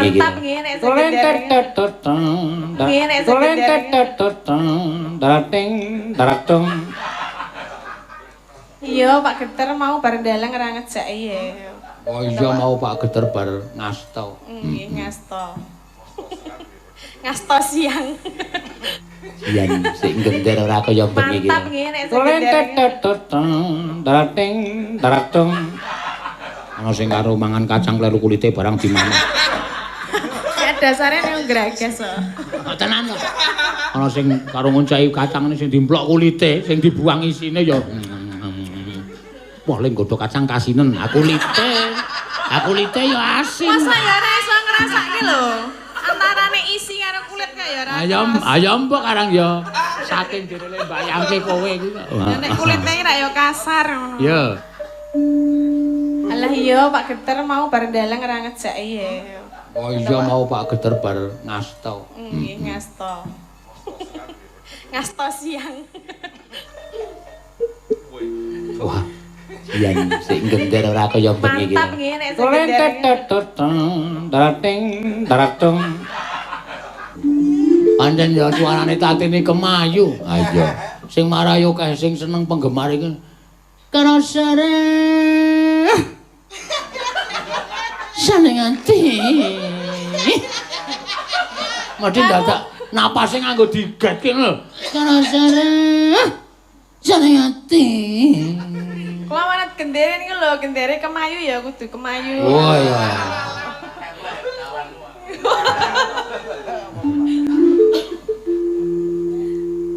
Iki. Mantap nggih nek sing gendere. Nggih nek sing gendere. Iya, Pak Geter mau bareng dalang ora ngejaki ya. Oh iya mau Pak Geter bar ngasto. Nggih ngasto. Ngasto siang. Yen sing gender ora kaya bengi iki. Mantap nggih nek sing gendere. Ana sing karo mangan kacang kleru kulite barang dimangan. Ya dasare ning gragas kok. Tenan kok. Ana sing karo ngonceki kacang sing dimplok kulite, sing dibuang isine ya. Wah, lek nggodhog kacang kasinen, aku kulite. Aku kulite ya asin. Masa ya ora iso ngrasake lho. Antarane isi karo kulit kok ya ora. Ayam, ayam mbok karang ya. Saking direle mbayangke kowe iki kok. Nek kulite iki ra ya kasar ngono. Ya. Alah iya Pak Geter mau bareng dalang ora ngejaki ya. Oh iya mau Pak Geter bar ngasto. Nggih ngasto. Ngasto siang. Wah. Yen sing gender ora kaya bengi iki. Mantap nggih nek sing gendere. Pancen ya suarane Tatine kemayu. Ha iya. Sing marayo kae sing seneng penggemar iki. Karasare. Seneng ati. Mesti dadak napase nganggo digetke lho. Karasare. Seneng ati. Kula manut gendere niku lho, gendere kemayu ya kudu kemayu. Oh iya.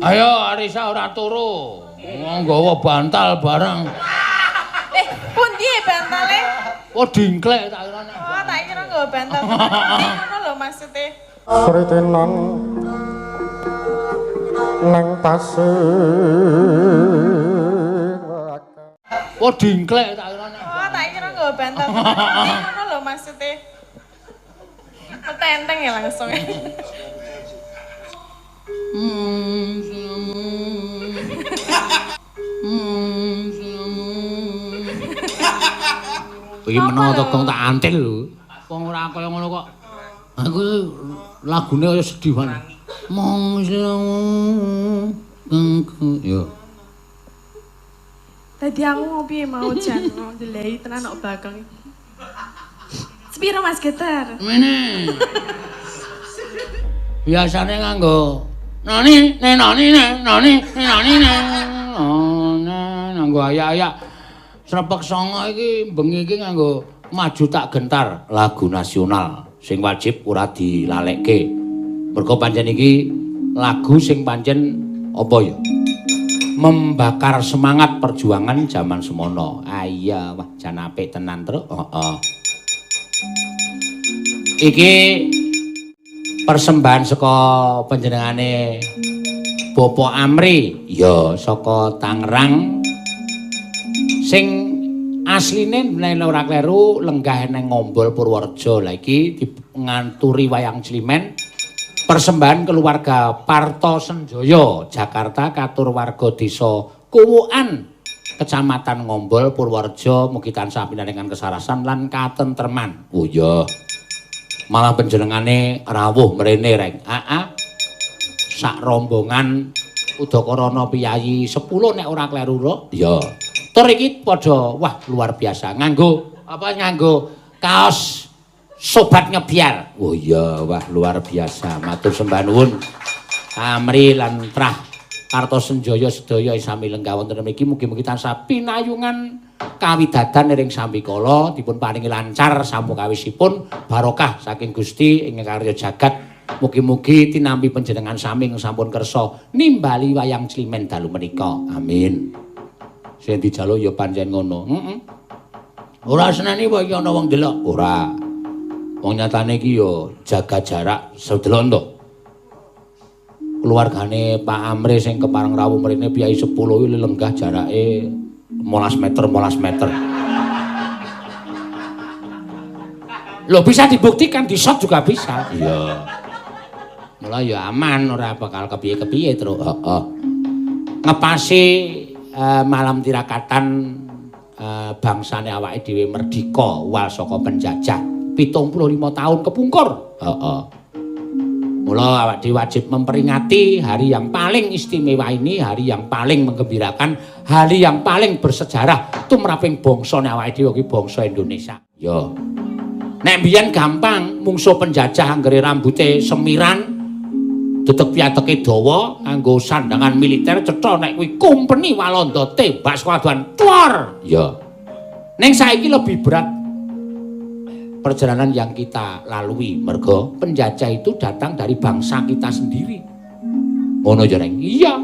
Ayo Arisa ora turu. Nggawa bantal barang. Pundi bantale? Oh dingklek tak kira. Oh tak kira nggawa bantal. Ngono lho maksude. Kritenan nang pasir. Oh dingklek tak kira. Oh tak kira nggawa bantal. Ngono lho maksude. Metenteng ya langsung. Iki menawa to gong tak antil lho. Wong ora kaya ngono kok. Aku lagune kaya sedih banget. Mong yo. Tadi aku ngopi mau jan ndelei tenan kok bakang. Sepiro Mas Geter? Mene. Biasane nganggo nani nani nani nani nganggo ayak-ayak. Srepek songo iki bengi iki nganggo maju tak gentar lagu nasional sing wajib ora dilalekke. Mergo pancen iki lagu sing pancen apa ya? Membakar semangat perjuangan jaman semono. Ah iya, wah jan apik tenan, Truk. Heeh. Iki persembahan saka panjenengane Bapak Amri, ya saka Tangerang. Sing asline nek ora kleru lenggah nang Ngombol Purworejo. Lah iki nganturi wayang climen persembahan keluarga Parto Senjoyo Jakarta katur warga desa Kuwukan Kecamatan Ngombol Purworejo mugi tansah pinaringan kesarasan lan katentreman. Oh iya. Malah panjenengane rawuh mrene reng. Aa. Sak rombongan Udakarana piyayi 10 nek ora kleru lho. Iya. Tur iki padha wah luar biasa nganggo apa nganggo kaos Sobat Ngebiar. Oh iya, wah luar biasa. Matur sembah nuwun. Amri lan Trah Karto Senjaya sedaya sami lenggah wonten mriki mugi-mugi tansah pinayungan kawidadan ring sambikala dipun paringi lancar samukawisipun barokah saking Gusti ing karya jagat. Mugi-mugi tinampi panjenengan sami ingkang sampun kersa nimbali wayang climen dalu menika. Amin. Sing dijaluk ya pancen ngono. Heeh. Ora seneni wae iki ana wong delok. Ora. Wong nyatane iki ya jaga jarak sedelok to. Keluargane Pak Amri sing kepareng rawuh mrene piyai 10 iki lenggah jarake 15 meter 15 meter. Lho bisa dibuktikan di shot juga bisa. Iya. Mula ya aman ora bakal kepiye-kepiye, Truk. Heeh. Ngepasi malam tirakatan bangsane awake dhewe merdika wal saka penjajah. 75 tahun kepungkur. Heeh. Mula awak dhewe wajib memperingati hari yang paling istimewa ini, hari yang paling menggembirakan, hari yang paling bersejarah tumraping bangsane awake dhewe iki bangsa Indonesia. Ya. Nek mbiyen gampang mungsuh penjajah anggere rambute semiran, dedeg piateke dawa, nganggo sandangan militer cetha nek kuwi kumpeni Walanda tembak sekaduan tuar. Ya. Ning saiki lebih berat perjalanan yang kita lalui mergo penjajah itu datang dari bangsa kita sendiri. Ngono ya, Reng? Iya.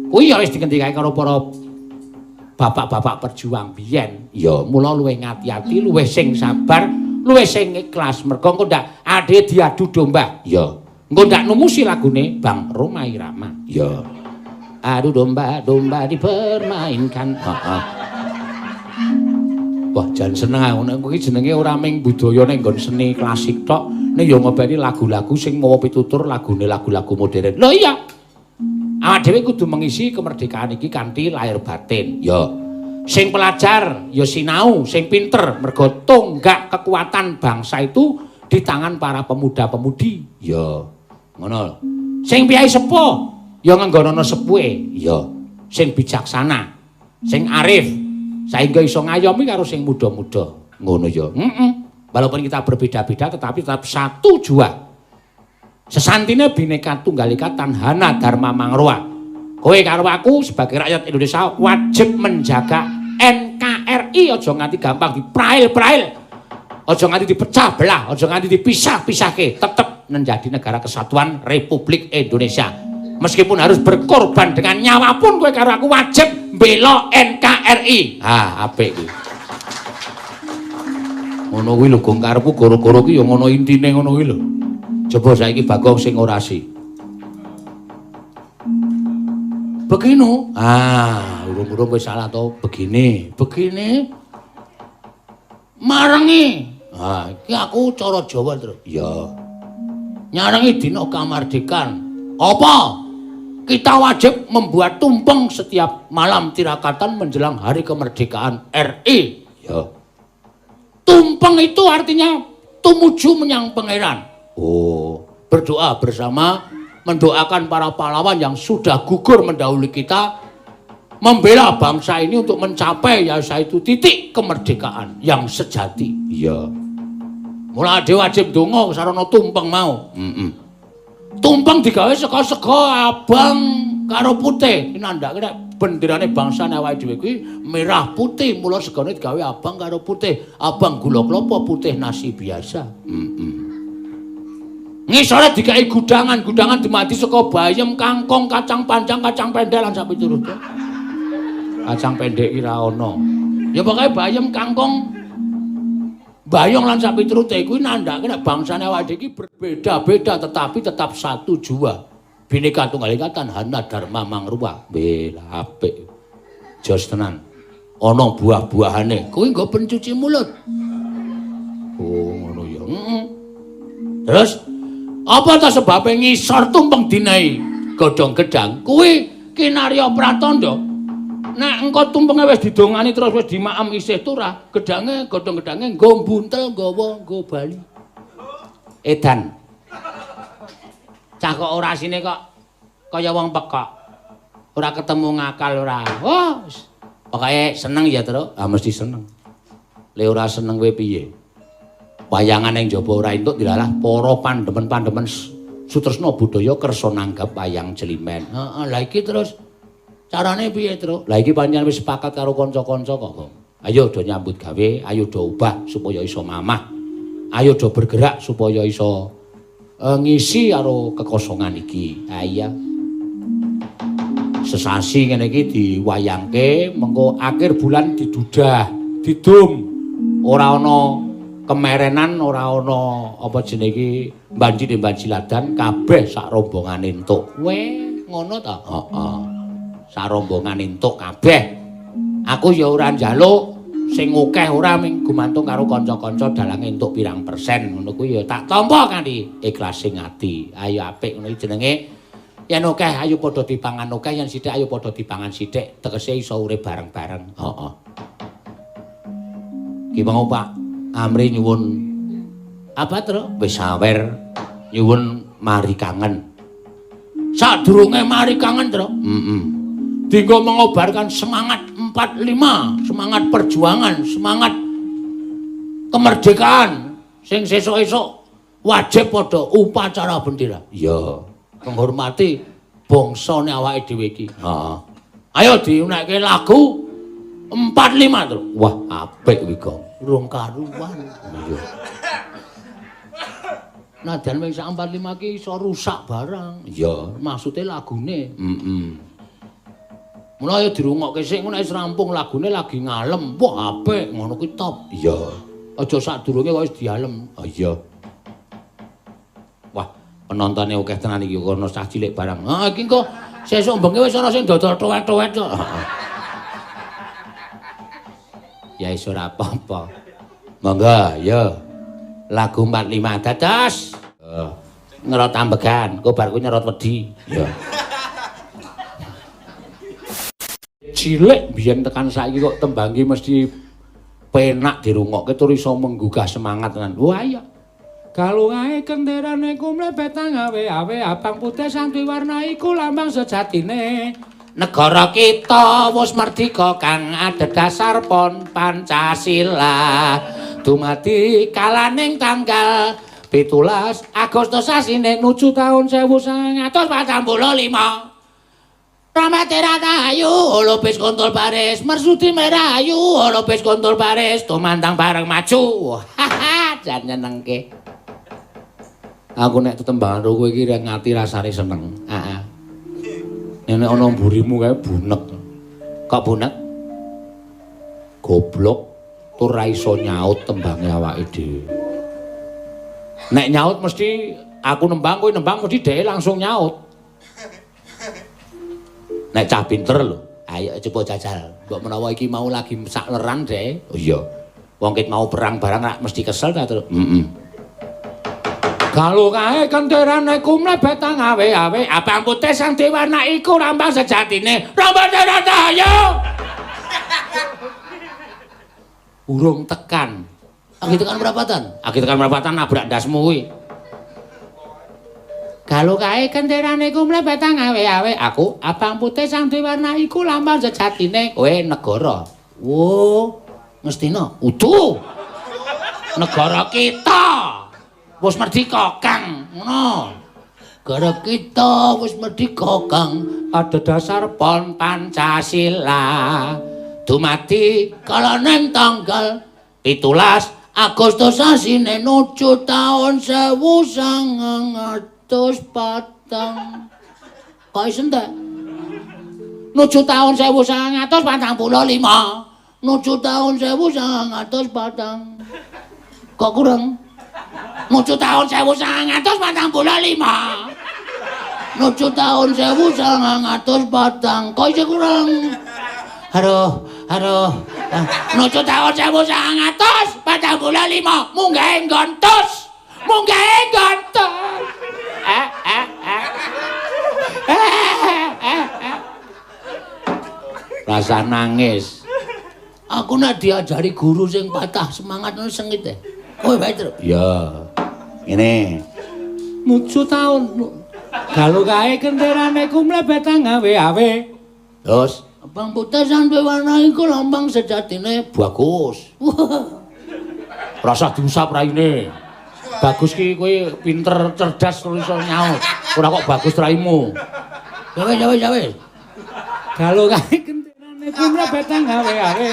Kuwi ya wis digendikake karo para bapak-bapak perjuang biyen. Ya, mula luwih ngati-ati, luwih sing sabar, luwih sing ikhlas mergo engko ndak ade diadu domba. Ya. Engko ndak numusi lagune Bang Rhoma Irama. Ya. Adu domba, domba dipermainkan. Heeh. Wah, jan seneng aku nek kuwi jenenge ora mung budaya ning nggon seni klasik tok, ning ya ngopeni lagu-lagu sing mawa pitutur lagune lagu-lagu modern. Lho iya. Awak dhewe kudu mengisi kemerdekaan iki kanthi lahir batin. Ya. Sing pelajar ya sinau, sing pinter mergo tonggak kekuatan bangsa itu di tangan para pemuda-pemudi. Ya. Ngono. Sing piyai sepuh ya ngenggonono sepuhe. Ya. Sing bijaksana, sing arif, sehingga iso ngayomi karo sing muda-muda. Ngono ya. Heeh. Walaupun kita berbeda-beda tetapi tetap satu jua. Sesantine Bhinneka Tunggal Ika Tanhana Dharma Mangrowa. Kowe karo aku sebagai rakyat Indonesia wajib menjaga NKRI, aja nganti gampang diprail-prail. Aja nganti dipecah belah, aja nganti dipisah-pisahke. Tetep menjadi negara kesatuan Republik Indonesia. Meskipun harus berkorban dengan nyawa pun kowe karo aku wajib mbela NKRI. Ah, apik kuwi. Ngono kuwi lho gong karepku goro-goro ki ya ngono intine ngono kuwi lho. Coba saiki Bagong sing orasi. Begini. Ah, urung-urung kowe salah to. Begini, begini. Marengi. Ah, iki aku cara Jawa, Tru. Iya. Nyarengi dina kamardikan. Apa? Kita wajib membuat tumpeng setiap malam tirakatan menjelang hari kemerdekaan RI. Ya. Tumpeng itu artinya tumuju menyang pangeran. Oh, berdoa bersama, mendoakan para pahlawan yang sudah gugur mendahului kita, membela bangsa ini untuk mencapai ya itu titik kemerdekaan yang sejati. Iya. Mula dhewe wajib ndonga sarana tumpeng mau. Heeh. Tumpeng digawe saka sega abang karo putih. Nandhake nek benderane bangsane awake dhewe kuwi merah putih, mula segane digawe abang karo putih. Abang gula klapa, putih nasi biasa. Heeh. Ngisore digawe gudangan, gudangan dumadi saka bayem, kangkung, kacang panjang, kacang pendek lan sapiturute. Kacang pendek ki ra ono. Ya pokoke bayem, kangkung, bayong lan sapiturute kuwi nandhake nek bangsane awake dhewe iki berbeda-beda tetapi tetap satu jua. Bhinneka Tunggal Ika Tanhana Dharma Mangruwa. Weh, apik. Jos tenan. Ana buah-buahane. Kuwi nggo pencuci mulut. Oh, ngono ya. Heeh. Terus apa ta sebabe ngisor tumpeng dinahi godhong gedang? Kuwi kinarya pratandha. Nek engko tumpenge wis didongani terus wis dimaem isih turah, gedange godhong gedange nggo mbuntel nggawa nggo bali. Edan. Cah kok orasine kok kaya wong pekok. Ora ketemu ngakal ora. Wah, pokoke seneng ya, Tru. Ah mesti seneng. Le ora seneng kowe piye? Wayangan ning jaba ora entuk dilalah para pandemen-pandemen sutresna budaya kersa nanggap wayang jelimen. Heeh, lah iki terus carane piye, Tru? Lah iki pancen wis sepakat karo kanca-kanca kok, Gong. Ayo do nyambut gawe, ayo do ubah supaya iso mamah. Ayo do bergerak supaya iso ngisi karo kekosongan iki. Ha iya. Sesasi ngene iki diwayangke, mengko akhir bulan didudah, didum. Ora ana kemerenan, ora ana apa jenenge iki banji-banjiladan, kabeh sak rombongan entuk. Weh, ngono ta? Heeh. Sak rombongan entuk kabeh. Aku ya ora njaluk sing akeh ora, ming gumantung karo kanca-kanca dalange entuk pirang persen ngono kuwi ya tak tampa kanthi ikhlas sing ati. Ayo apik ngono iki jenenge. Yen akeh ayo padha dipangan akeh, yen sithik ayo padha dipangan sithik, tegese iso urip bareng-bareng. Heeh. Ki mau Pak Amri nyuwun Apa, Tru? Wis sawer nyuwun mari kangen. Sadurunge mari kangen, Tru. Heeh. Dinggo mengobarkan semangat 45, semangat perjuangan, semangat kemerdekaan sing sesuk-esuk wajib padha upacara bendera. Iya, menghormati bangsane awake dhewe iki. Heeh. Ayo diunekke lagu 45, Tru. Wah, apik kuwi, Gong. Urung karuan. Iya. Nadyan wing sak 45 ki iso rusak barang. Iya, maksude lagune. Heeh. Mula ayo dirungokke sik, ngono nek wis rampung lagune lagi ngalem. Wah, apik ngono kuwi top. Iya. Aja sadurunge kok wis dialem. Oh iya. Wah, penontone akeh tenan iki kono cah cilik barang. Ha iki engko sesuk bengi wis ana sing dodol tuwet-tuwet kok. Ya wis ora apa-apa. Monggo, ya. Lagu 45 dados. Ngerot ambegan, engko bar kuwi nyerot wedi. Ya. Cilik biyen tekan saiki kok tembang iki mesti penak dirungokke tur iso menggugah semangat tenan. Wah iya. Galungae kenderane ku mlebet awe-awe abang putih sang diwarna iku lambang sejatine. Negara kita wis merdika kang adhedhasar pon Pancasila. Dumadi kalaning tanggal 17 Agustus sasine nuju taun 1945. Ramate rahayu lupis kontol baris, mersudi merayu lupis kontol baris, tumandang bareng maju. Haha, jan nyenengke. Aku nek tetembangan karo kowe iki ngati rasane seneng. Heeh. Nek ana mburimu kae bunek. Kok bunek? Goblok tur ra iso nyaut tembange awake dhewe. Nek nyaut mesti aku nembang, kowe nembang mesti dheke langsung nyaut. Nek cah pinter lho, ayo coba jajal. Mbok menawa iki mau lagi sak leran dheke. Oh iya. Wong ket mau perang barang rak mesti kesel ta, Tru. Heeh. Galuh kae kenderane ku mlebet awe-awe abang putih sang diwarna iku lambang sejatine. Rambut ayo. Urung tekan. Aki tekan perapatan. Aki tekan perapatan nabrak ndasmu kuwi. Galuh kae kenderane ku mlebet awe-awe aku abang putih sang diwarna iku lambang sejatine. Kowe negara. Wo, Ngastina. Udu. Negara kita. Wis merdika, Kang. Ngono. Negara kita wis merdika, Kang. Adhedhasar pon Pancasila. Dumadi kalaning tanggal 17 Agustus sasine nuju taun 1904. Kok iso entek? Nuju taun 1945. Nuju taun 1904. Kok kurang? Nuju taun 1945. Nuju taun 1904. Kok isih kurang? Aduh, aduh. Nuju taun 1945. Munggahe nggontos. Munggahe nggontos. Rasa nangis. Aku nek diajari guru sing patah semangat ngono sengit e. Kowe bae, Tru. Iya. Ngene. Nuju taun galuh kae kenderane ku mlebet awe-awe. Terus abang putih sang duwe warna iku lambang sejatine bagus. Rasa diusap raine. Bagus ki kowe pinter, cerdas terus iso nyaut. Ora kok bagus raimu. Ya wis, ya wis, ya wis. Galuh kae kenderane ku mlebet awe-awe.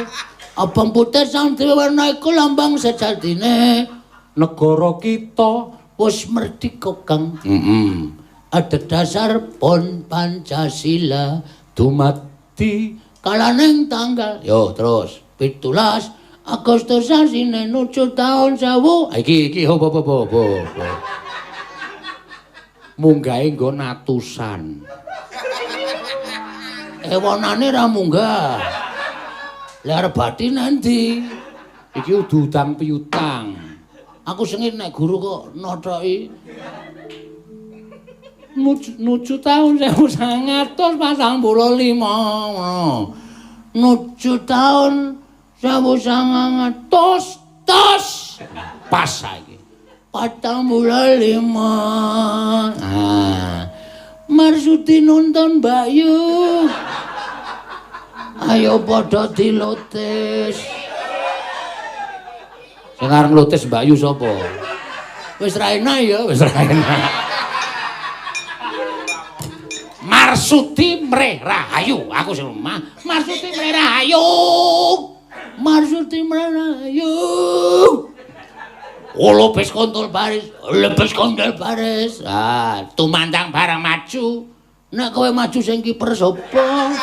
Abang putih sang duwe warna iku lambang sejatine negara kita wis merdika, Kang. Heeh. Adhedhasar pon Pancasila dumadi kalaning tanggal. Yo terus 17 Agustus sasine nuju taun 1000. Iki iki ho ho ho ho. Munggahe nggon atusan. Ewonane ra munggah. Lah arep bathi nanti. Iki udu utang piutang. Aku sengit nek guru kok nothoki. Nuju taun 1945. Nuju taun 1900 tos. Pas saiki. 45. Ah. Marsudi nonton Mbak Yu. Ayo padha dilotis. Sing arep nglotis Mbak Yu sapa? Wis ra enak ya, wis ra enak. Marsudi mreh rahayu, aku sing omah. Marsudi mreh rahayu. Marsudi mreh rahayu. Lupis kontol baris, lupis kontol baris. Ah, tumandang barang maju. Nek kowe maju sing kiper sapa?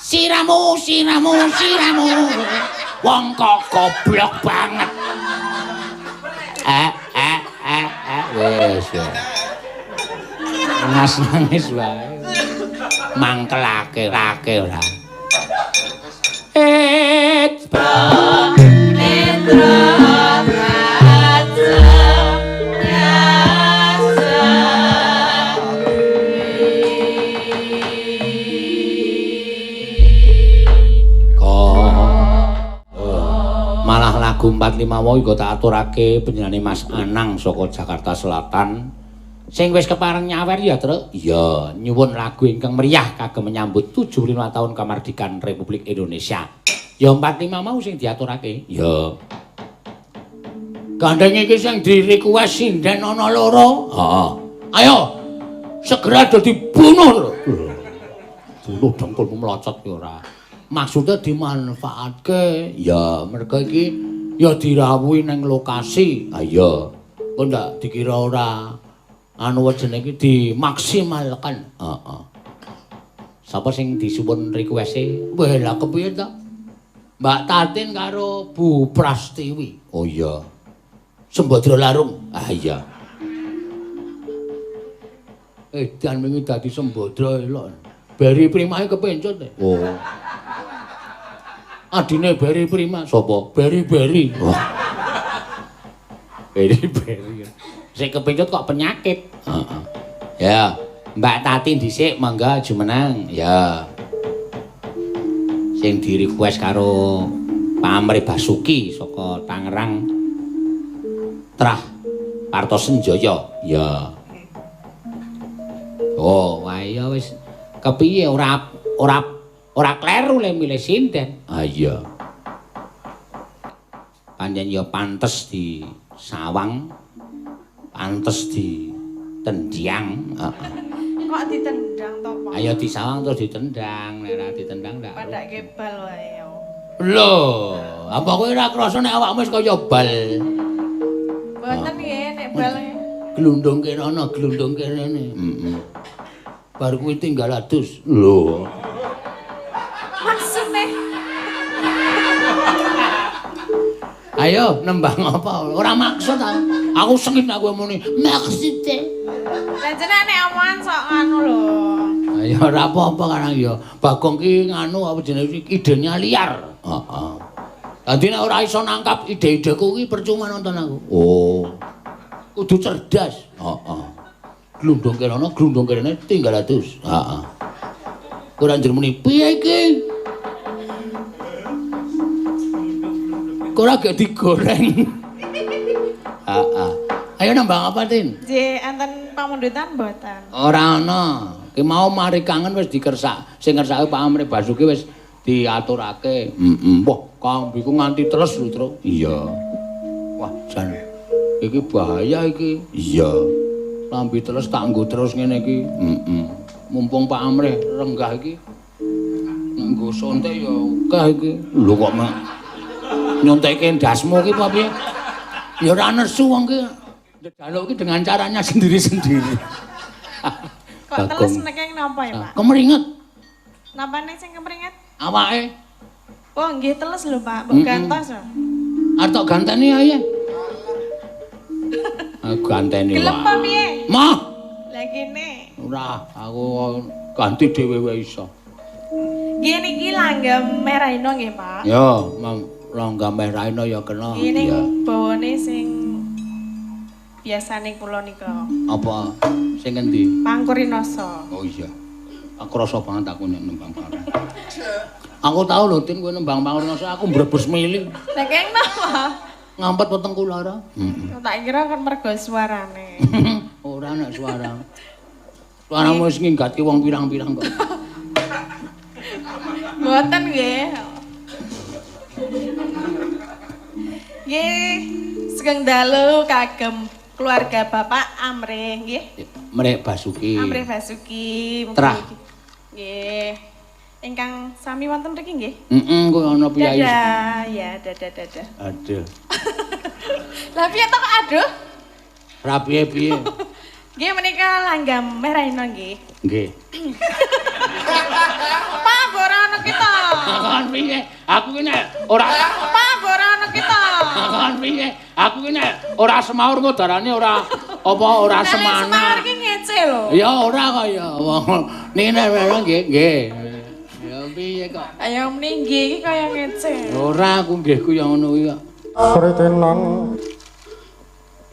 Siramu, siramu, siramu. Wong kok goblok banget. Wis ya. Ngas nangis wae. Mangkelake rake ora. Malah lagu 45 mau uga tak aturake panjenengane Mas Anang saka Jakarta Selatan. Sing wis kepareng nyawer ya, Truk? Iya, nyuwun lagu ingkang meriah kagem menyambut 75 tahun kemerdekaan Republik Indonesia. Ya 45 mau sing diaturake. Ya. Gandeng iki sing di-request sinden ana loro. Heeh. Ayo. Segera do dibunuh, Truk. Bunuh dengkulmu melocot ki ora. Maksudnya dimanfaatke. Ya, merga iki ya dirawuhi ning lokasi. Ha iya. Kok ndak dikira ora anu jenenge iki dimaksimalkan. Heeh. Sapa sing disuwun request-e? Wah, lha kepiye ta? Mbak Tatin karo Bu Prastiwi. Oh iya. Sembadra Larung. Ah iya. Edan wingi dadi Sembadra elok. Beri Primahe kepencut. Oh. Adine Beri Prima sapa? Beri-beri. Oh. Beri-beri. Sing kepencut kok penyakit. Heeh. Ya, Mbak Tati dhisik monggo jumeneng. Ya. Sing di-request karo Pak Amri Basuki saka Tangerang Trah Partosenjaya. Ya. Oh, wah ya wis kepiye ora ora ora kleru le milih sinden. Ah iya. Pancen ya pantes di sawang, pantes di tendang. Heeh. Kok ditendang to, Pak? Ayo disawang terus ditendang, nek ora ditendang ndak. Padake bal wae ya. Lho, apa kowe ora krasa nek awakmu wis kaya bal? Mboten nggih, nek bal glundung kene, glundung kene. Heeh. Bar kuwi tinggal adus. Lho. Maksudnya? Ayo nembang apa? Ora maksud aku. Aku sengit aku muni maksudnya. Lah jenenge nek omongan sok nganu lho. Ya ora apa-apa karang ya. Bagong ki nganu apa jenenge idenya liar. Heeh. Dadi nek ora iso nangkap ide-ideku ki percuma nonton aku. Oh. Kudu cerdas. Heeh. Glundung kene, glundung kene tinggal adus. Heeh. Ora njur muni piye iki? Kok ora gak digoreng. Heeh. Ayo nembang apa, Tin? Nggih, enten pamundutan mboten? Ora ana. Ki mau mari kangen wis dikersak. Sing ngersake Pak Amri Basuki wis diaturake. Heeh. Wah, kambiku nganti terus lho, Truk. Iya. Wah, jan iki bahaya iki. Iya. Lambi terus tak nggo terus ngene iki. Heeh. Mumpung Pak Amri renggah iki. Nggo sontek ya akeh iki. Lho kok mek nyontekke ndasmu ki apa piye? Ya ora nesu wong ki. Njaluk ki dengan caranya sendiri-sendiri. Kok teles nekeng napa ya, Pak? Kemeringet. Napane sing kemeringet? Awake. Oh, nggih teles lho, Pak. Mbok gantos lho. Arep tok ganteni ae. Aku ganteni wae. Gelem apa piye? Mah. Lah kene. Ora, aku ganti dhewe wae iso. Nggih niki langgam merahino nggih, Pak. Ya, langgam merahino ya kena. Iya. Bawane sing biasane kula nika. Apa? Sing ngendi? Pangkurinasa. Oh iya. Aku rasa banget aku nek nembang Pangkurinasa. Aku tau lho Tin kowe nembang Pangkurinasa aku mbrebes mili. Lah keng napa? Ngampet wetengku lara. Heeh. Tak kira kan mergo suarane. Ora nek suara. Suaramu wis nginggatke wong pirang-pirang kok. Mboten nggih. Nggih, sugeng dalu kagem keluarga Bapak Amrih nggih. Amrih Basuki. Amrih Basuki. Trah. Nggih. Ingkang sami wonten mriki nggih? Heeh, kok ana piyai. Dadah, ya dadah dadah. Aduh. Lah piye to kok aduh? Ra piye-piye. Nggih menika langgam meh raina nggih. Nggih. Pak ora ono kita. Kon piye? Aku ki nek ora Pak ora ono kita. Kon piye? Aku ki nek ora semaur kok darane ora apa ora semana. Semaur ki ngece lho. Ya ora kok ya. Wong niki nek nggih nggih. Ya piye kok? Ayo muni nggih iki kaya ngece. Ora aku nggih ku ya ngono kuwi kok. Sritenan.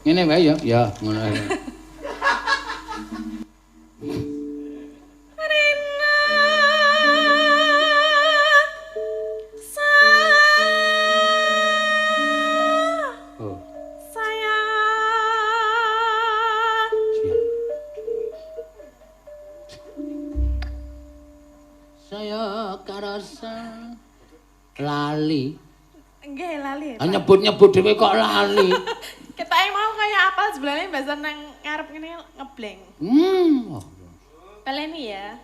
Ngene wae ya. Ya ngono ae. Rina Oh. Sayang. Saya karasa lali. Nggih lali. Nyebut-nyebut dhewe kok lali. Ketoke mau kaya apal sebelane bahasa nang ngarep ngene ngeblank. Baleni ya.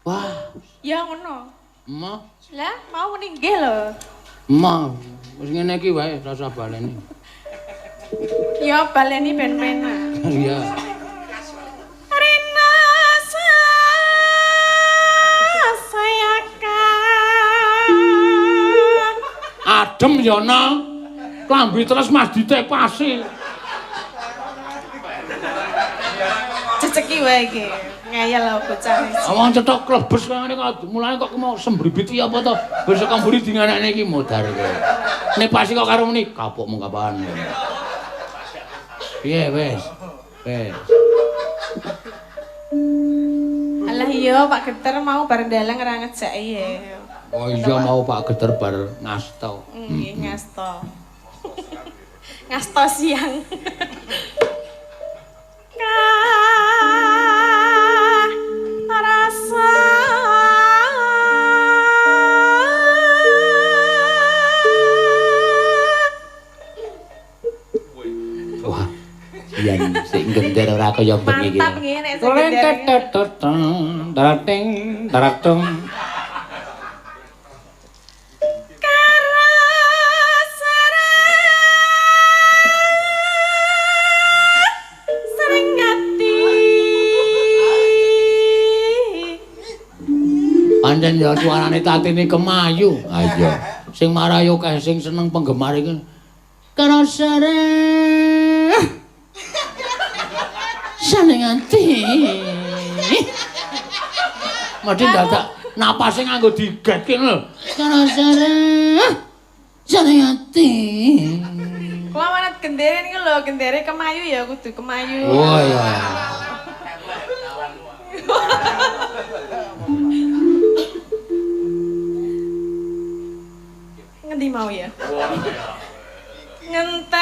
Wah. Ya ngono. Emoh. Lah mau muni nggih lho. Emoh. Wis ngene iki wae rasa baleni. Ya baleni ben penak. Iya. Rina sayaka. Adem ya nang. Klambi terus Mas ditepasi. Ceceki wae iki. Ngayal lho bocah. Wong cethok klebes kaya ngene kok mulane kok mau sembribiti apa to? Besok mburi dinganekne iki modar kowe. Nepasi kok karo muni kapokmu kapan. Piye wis? Wis. Alah iya Pak Geter mau bareng dalang ora ngejaki ya. Oh iya mau Pak Geter bar ngasto. Nggih ngasto. Ngasto siang. Rasa wah, yen sing gender ora kaya bengi iki. Mantap nggih nek sing gender. Tarating, taratung. Pancen ya suarane Tatine kemayu. Ha iya. Sing marayo kae sing seneng penggemar iki. Karasare. Seneng ati. Mesti dadak napase nganggo digetke lho. Karasare. Seneng ati. Kula manut gendere niku lho, gendere kemayu ya kudu kemayu. Oh iya. Ngendi mau ya? Ngenteni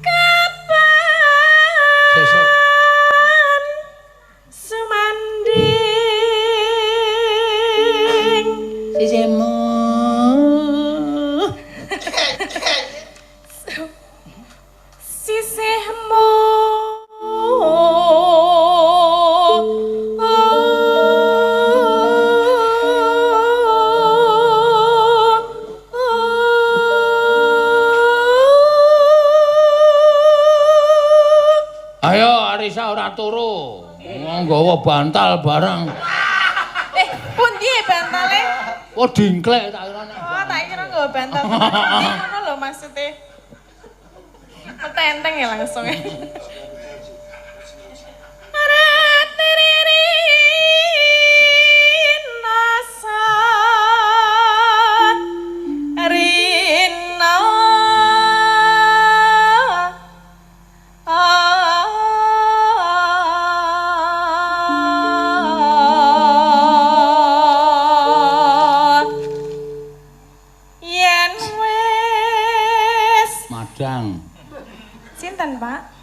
kapan sesuk sumanding sisemu sisihmu. Ayo Arisa ora turu. Wong nggawa bantal barang. Pundi bantale? Oh dingklek tak kira. Oh, tak kira nggawa bantal. Ngono lho maksudnya. Metenteng ya langsung. Rina.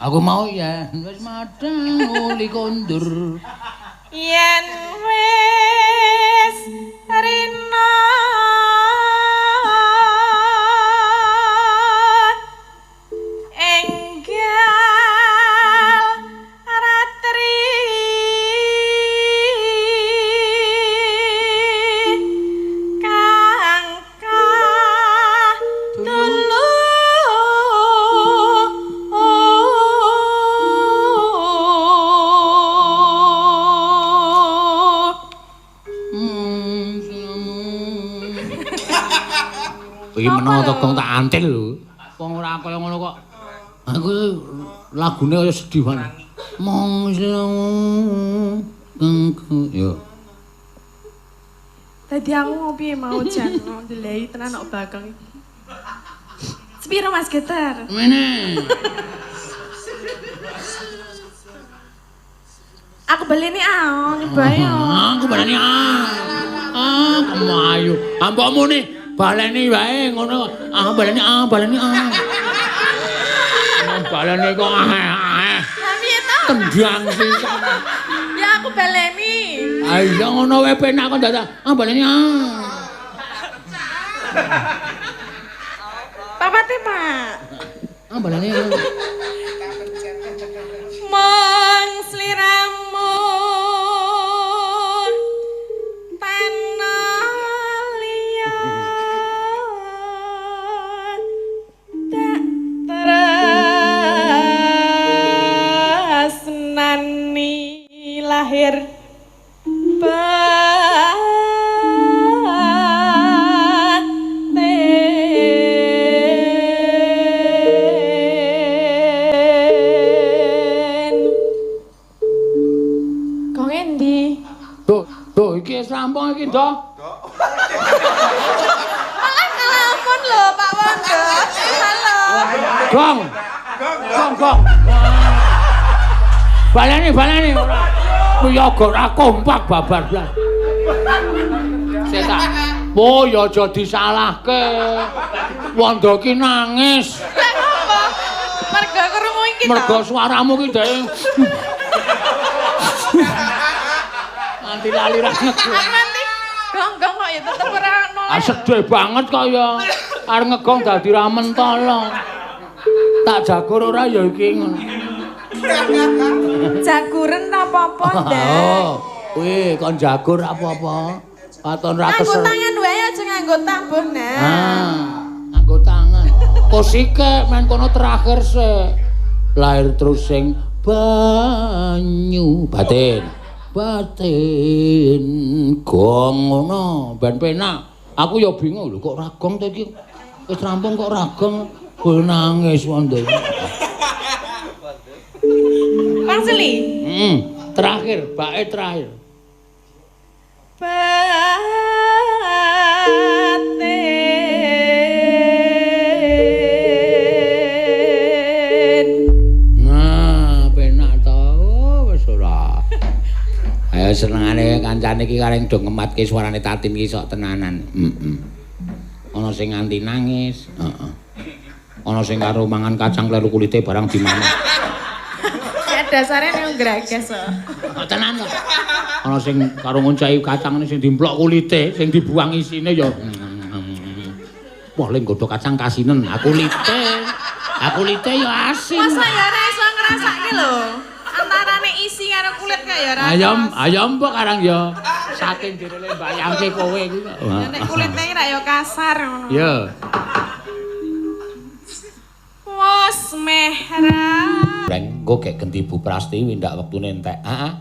Aku mau yen wis madhang uli kondur. Yen wis rina enggal ratri kang kadulu Iki menawa to gong tak antil lho. Wong ora kaya ngono kok. Aku lagune kaya sedih banget. Mong yo. Tadi aku ngopi mau jan ndelei tenan kok Bagong. Sepiro Mas Geter? Mene. Aku baleni ah, nyobae ah. Aku baleni ah. Ah, kemayu. Ambokmu nih baleni wae ngono. Ah, baleni ah, baleni ah. Baleni kok ah. Lah piye to? Tendang sisan. Ya aku baleni. Ah iya ngono wae penak kok dadak. Ah baleni ah. Papate, Pak. Ah baleni. Mong sliramu tanah liya tak tresnani lahir batin. Kok ngendi? Duh, duh iki wis rampung iki, Ndok. Malah ngelamun lho Pak Wondo. Halo. Gong. Gong, gong. Baleni, baleni ora. Kuwi ora kompak babar blas. Sik tak. Oh ya aja disalahke. Wondo ki nangis. Lah ngopo? Mergo krungu iki to. Mergo suaramu ki dhek. Nganti lali ra ngegong. Nganti gong-gong kok ya tetep ora noleh. Ah sedih banget kaya arep ngegong dadi ra mentolo. Tak jagur ora ya iki ngono. Jaguren apa-apa, Ndek. Oh, kuwi kon jagur apa-apa. Katon ra Nganggo kesel. tangan wae aja nganggo tabuh, Nak. Ah, nganggo tangan. Kosike men kono terakhir sik. Lahir terus sing banyu batin. Batin gong ngono ben penak. Aku ya bingung lho kok ra gong to iki. Wis rampung kok ra gong. Kowe nangis wondo. Bang Seli. Terakhir, bae terakhir. Batin. Nah, penak to. Wis ora. Ayo senengane kancane iki kareng do ngematke suarane Tatin iki sok tenanan. Heeh. Ana sing nganti nangis, heeh. Ana sing karo mangan kacang kleru kulite barang dimangan. Ya dasare ning gragas kok. Tenan kok. Ana sing karo ngonceki kacang sing dimplok kulite, sing dibuang isine ya. Wah, lek nggodhog kacang kasinen, aku lite. Aku lite ya asin. Masa ya ora iso ngrasake lho. Antarane isi karo kulit kaya ya ora. Ayam, ayam mbok karang ya. Saking direle mbayangke kowe iki kok. Nek kulite ra ya kasar ngono. Ya. Wos mehra. Reng, engko gek genti Bu Prastiwi ndak wektune entek. Heeh.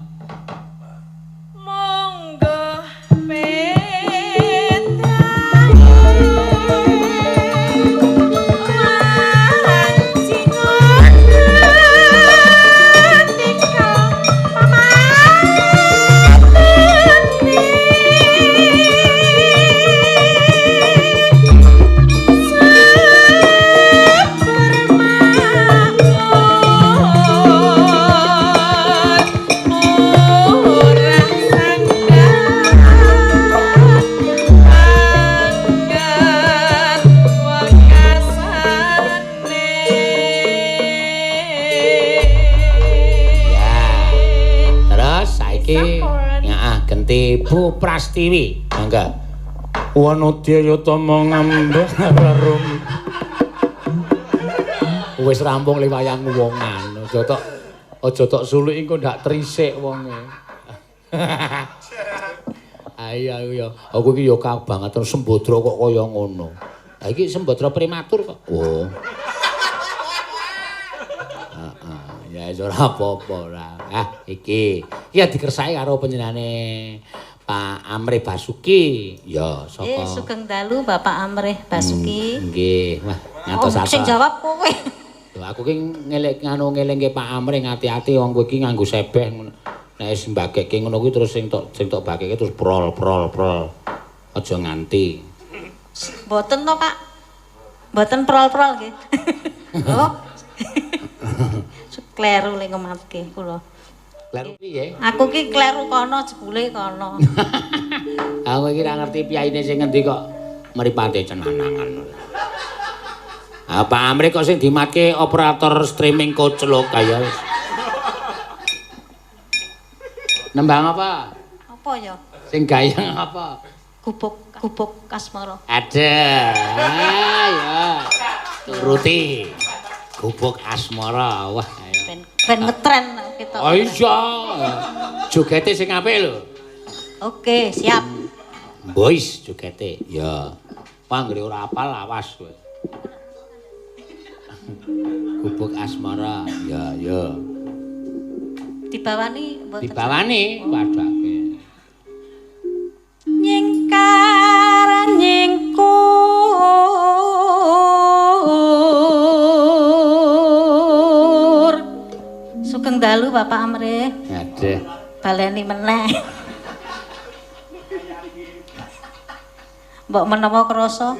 Monggo petang. iki. Heeh, genti Bu Prastiwi. Mangga. Wanodya tama ngambah rum. Wis rampung le wayang wongan. Aja tok suluki engko ndak trisik wonge. Ayo aku ya, aku iki ya kabangetan sembadra kok kaya ngono. Lah iki sembadra prematur kok. Oh. Heeh, ya wis ora apa-apa ora. Ah iki. Iki dikersake karo panjenengane Pak Amrih Basuki. Ya, saka. Sugeng dalu Bapak Amrih Basuki. Nggih, wah ngantos. Sing jawab kowe. Lho aku ki ngelek nganu ngelingke Pak Amrih ngati-ati wong kowe iki nganggo sebeh ngono. Nek wis mbagekke ngono kuwi terus sing tok bagekke terus prol prol prol. Aja nganti. Mboten to, Pak. Mboten prol-prol nggih. Oh. Kleru le ngematke kula. Kleru piye? Aku ki kleru kono jebule kono. Aku iki ora ngerti piyaine sing ngendi kok mripate cenanangan. Ah Pak Amrih kok sing dimatke operator streaming koclok kaya wis. Nembang apa? Apa ya? Sing gayeng apa? Gubuk asmara. Ada. Ya. Turuti. Gubuk asmara. Wah, ayo. Ben ngetren kita. Oh iya. Jogete sing apik lho. Oke, siap. Boys jogete. Ya. Panggere ora apal awas kowe. Gubuk asmara. Ya, ya. Dibawani mboten? Dibawani padake. Nyingkar nyingkur. Sugeng dalu Bapak Amrih. Ngadeh. Baleni meneh. Mbok menawa krasa.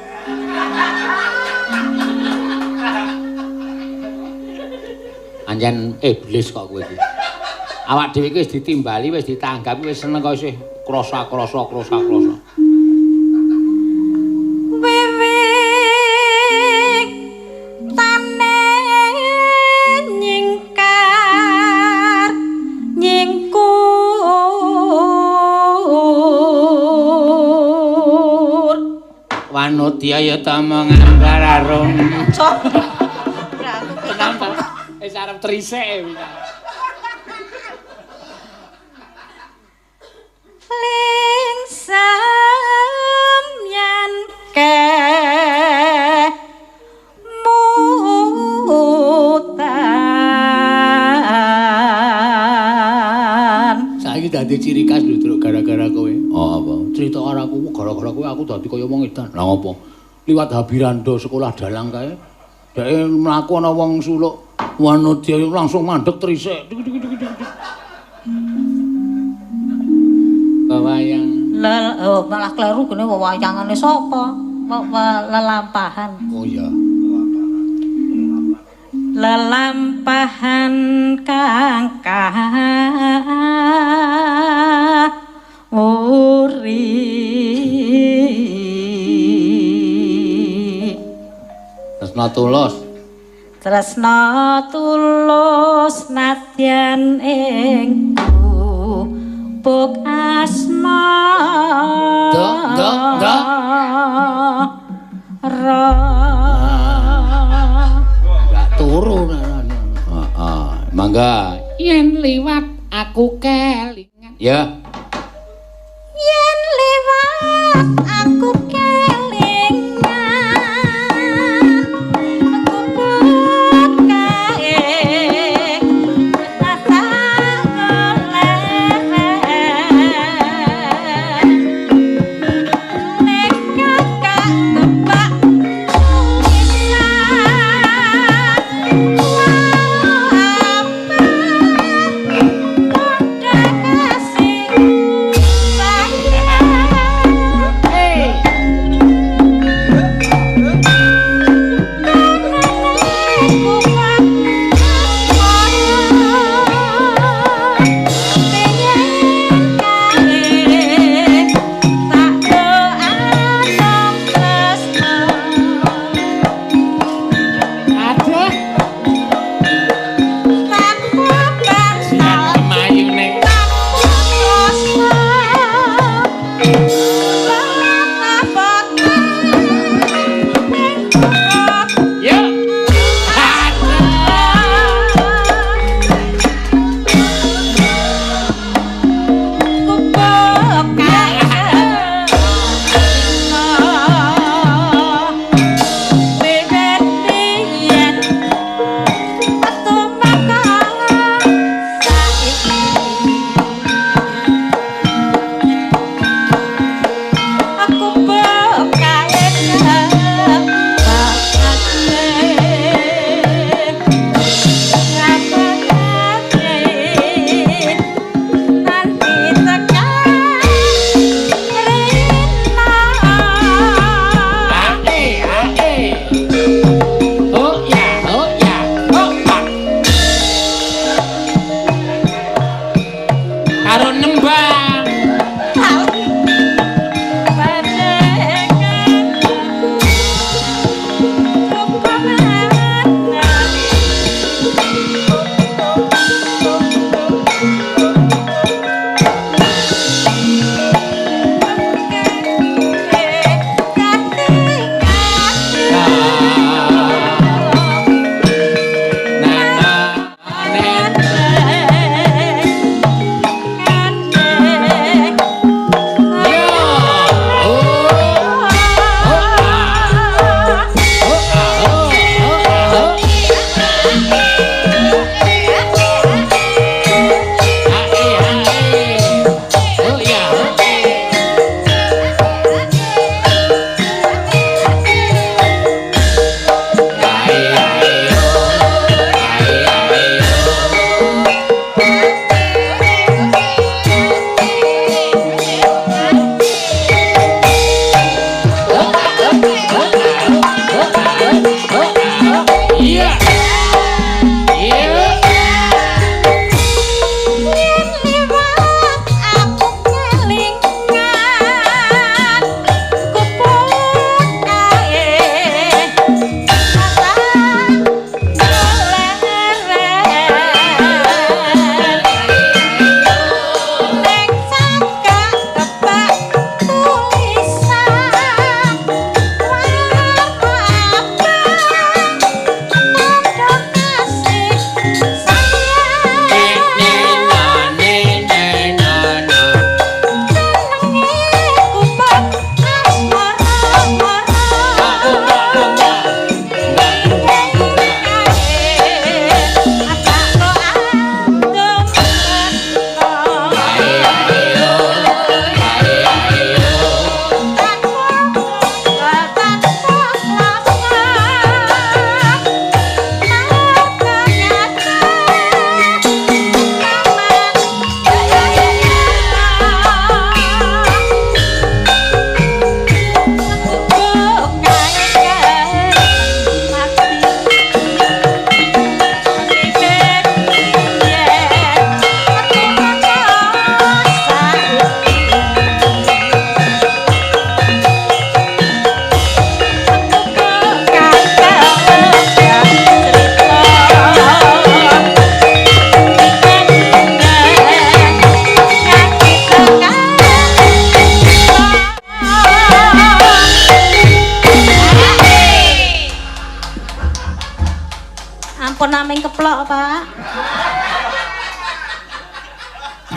Anjen iblis kok kowe iki. Awak dhewe iki wis ditimbali, wis ditanggapi, wis seneng kok isih krasa-krasa krasa-krasa. Wiwit tane nyingkar nyingkur. Wanodya ya tama ngambar arum. Tenan ta? Wis arep trisik. Lingsem yen kemutan. Saiki dadi ciri khas lho Truk gara-gara kowe. Oh apa? Cerita karo aku gara-gara kowe aku dadi kaya wong edan. Lah ngopo? Liwat Habirando sekolah dalang kae. Dheke mlaku ana wong suluk Wanodya langsung mandek trisik. Wayang. Oh, malah kleru gene wayangane sapa? Lelampahan. Oh iya. Lelampahan kang uri. Tresna tulus. Tresna tulus nadyan ing gubuk asmara. Nduk, nduk, nduk. Enggak turu. Heeh, mangga. Yen liwat aku kelingan. Ya. Yen liwat aku kelingan. Gubuk kae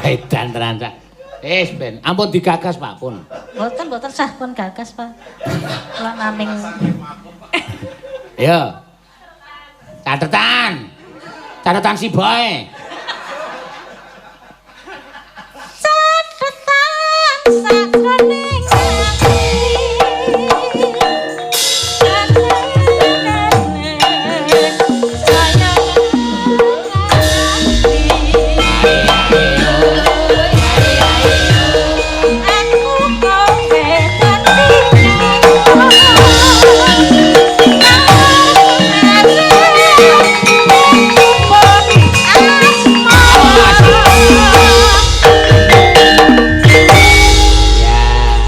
Edan tenan sak. Wis ben, ampun digagas Pak pun. Mboten mboten sah pun gagas Pak. Kula naming. Yo. Catetan. Catetan si boy. Catetan sakroning ati. Ya.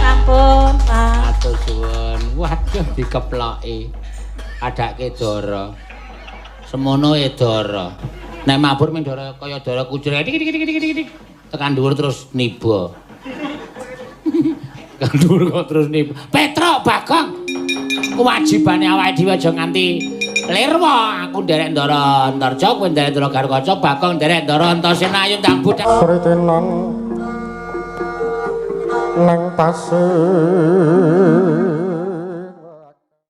Sampun, Pak. Matur suwun. Waduh dikeploki. Adake dara. Semono e dara. Nek mabur ming dara kaya dara kucur. Dik dik dik dik dik. Tekan dhuwur terus niba. Tekan dhuwur kok terus niba. Petruk Bagong. Kewajibane awake dhewe aja nganti lirwa. Aku nderek Ndara Antarja, kowe nderek Ndara Garukaca, Bagong nderek Ndara Antasena ayo ndang budhal. Sritenan nang pasir.